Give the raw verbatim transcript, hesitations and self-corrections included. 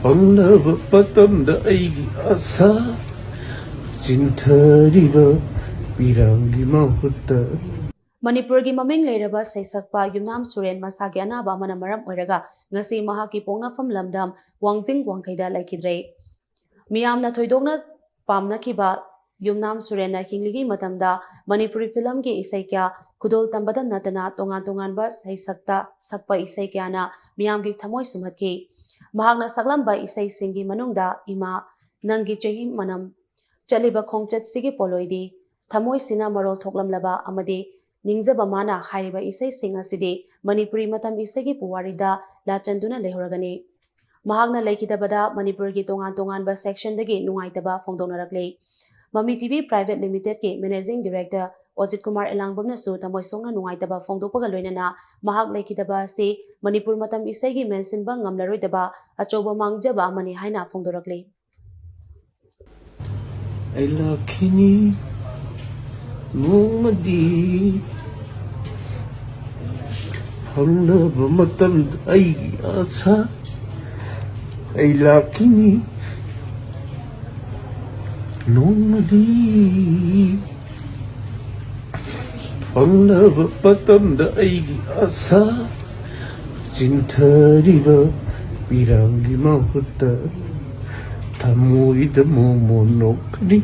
ꯐꯪꯅꯕ ꯃꯇꯝꯗ ꯑꯩꯒꯤ ꯑꯁꯥ ꯆꯤꯟꯊꯔꯤꯕ ꯄꯤꯔꯥꯡꯒꯤ ꯃꯍꯨꯠꯇ꯫ ꯃꯅꯤꯄꯨꯔꯒꯤ ꯃꯃꯤꯡ ꯂꯩꯔꯕ ꯁꯩꯁꯛꯄ ꯌꯨꯝꯅꯥꯝ ꯁꯨꯔꯦꯟ ꯃꯁꯥꯒꯤ ꯑꯅꯥꯕ ꯑꯃꯅ ꯃꯔꯝ ꯑꯣꯏꯔꯒ ꯉꯁꯤ ꯃꯍꯥꯛꯀꯤ ꯄꯣꯛꯅꯐꯝ ꯂꯝꯗꯝ ꯋꯥꯡꯖꯤꯡ ꯋꯥꯡꯈꯩꯗ ꯂꯩꯈꯤꯗ꯭ꯔꯦ꯫ ꯃꯤꯌꯥꯝꯅ ꯊꯣꯏꯗꯣꯛꯅ ꯄꯥꯝꯅꯈꯤꯕ ꯌꯨꯝꯅꯥꯝ ꯁꯨꯔꯦꯟꯅ ꯍꯤꯡꯂꯤꯉꯩ ꯃꯇꯝꯗ ꯃꯅꯤꯄꯨꯔꯤ ꯐꯤꯂꯝꯒꯤ ꯏꯁꯩ ꯀꯌꯥ ꯈꯨꯗꯣꯜ ꯇꯝꯕꯗ ꯅꯠꯇꯅ ꯇꯣꯉꯥꯟ ꯇꯣꯉꯥꯟꯕ ꯁꯩꯁꯛꯇ ꯁꯛꯄ ꯏꯁꯩ ꯀꯌꯥꯅ ꯃꯤꯌꯥꯝꯒꯤ ꯊꯃꯣꯏ ꯁꯨꯝꯍꯠꯈꯤ꯫ ꯃꯍꯥꯛꯅ ꯁꯛꯂꯝꯕ ꯏꯁꯩꯁꯤꯡꯒꯤ ꯃꯅꯨꯡꯗ ꯏꯃꯥ, ꯅꯪꯒꯤ ꯆꯍꯤ ꯃꯅꯝ, ꯆꯠꯂꯤꯕ ꯈꯣꯡꯆꯠꯁꯤꯒꯤ ꯄꯣꯠꯂꯣꯏꯗꯤ, ꯊꯃꯣꯏꯁꯤꯅ ꯃꯔꯣꯜ ꯊꯣꯛꯂꯝꯂꯕ ꯑꯃꯗꯤ ꯅꯤꯡꯖꯕ ꯃꯥꯅ ꯍꯥꯏꯔꯤꯕ ꯏꯁꯩꯁꯤꯡ ꯑꯁꯤꯗꯤ ꯃꯅꯤꯄꯨꯔꯤ ꯃꯇꯝ ꯏꯁꯩꯒꯤ ꯄꯨꯋꯥꯔꯤꯗ ꯂꯥꯆꯟꯗꯨꯅ ꯂꯩꯍꯧꯔꯒꯅꯤ꯫ ꯃꯍꯥꯛꯅ ꯂꯩꯈꯤꯗꯕꯗ ꯃꯅꯤꯄꯨꯔꯒꯤ ꯇꯣꯉꯥꯟ ꯇꯣꯉꯥꯟꯕ ꯁꯦꯛꯁꯟꯗꯒꯤ ꯅꯨꯡꯉꯥꯏꯇꯕ ꯐꯣꯡꯗꯣꯛꯅꯔꯛꯂꯤ꯫ ꯃꯃꯤ ꯇꯤꯚꯤ ꯄ꯭ꯔꯥꯏꯚꯦꯠ ꯂꯤꯃꯤꯇꯦꯗꯀꯤ ꯃꯦꯅꯦꯖꯤꯡ ꯗꯤꯔꯦꯛꯇꯔ ꯑꯣꯖꯤꯠ ꯀꯨꯃꯥꯔ ꯑꯦꯂꯥꯡꯕꯝꯅꯁꯨ ꯊꯃꯣꯏ ꯁꯣꯛꯅ ꯅꯨꯡꯉꯥꯏꯇꯕ ꯐꯣꯡꯗꯣꯛꯄꯒ ꯂꯣꯏꯅꯅ ꯃꯍꯥꯛ ꯂꯩꯈꯤꯗꯕ ꯑꯁꯤ ꯃꯅꯤꯄꯨꯔ ꯃꯇꯝ ꯏꯁꯩꯒꯤ ꯃꯦꯟꯁꯤꯟꯕ ꯉꯝꯂꯔꯣꯏꯗꯕ ꯑꯆꯧꯕ ꯃꯥꯡꯖꯕ ꯑꯃꯅꯤ ꯍꯥꯏꯅ ꯐꯣꯡꯗꯣꯔꯛꯂꯤ꯫ ꯑꯩ ꯂꯥꯛꯈꯤꯅꯤ ꯅꯣꯡꯃꯗꯤ ꯐꯪꯅꯕ ꯃꯇꯝꯗ ꯑꯩꯒꯤ ꯑꯁꯥ꯫ ꯑꯩ ꯂꯥꯛꯈꯤꯅꯤ ꯅꯣꯡꯃꯗꯤ ꯐꯪꯅꯕ ꯃꯇꯝꯗ ꯑꯩꯒꯤ ꯑꯁꯥ ꯆꯤꯟꯊꯔꯤꯕ ꯄꯤꯔꯥꯡꯒꯤ ꯃꯍꯨꯠꯇ ꯊꯃꯣꯏꯗ ꯃꯣꯃꯣꯟ ꯅꯣꯛꯀꯅꯤ꯫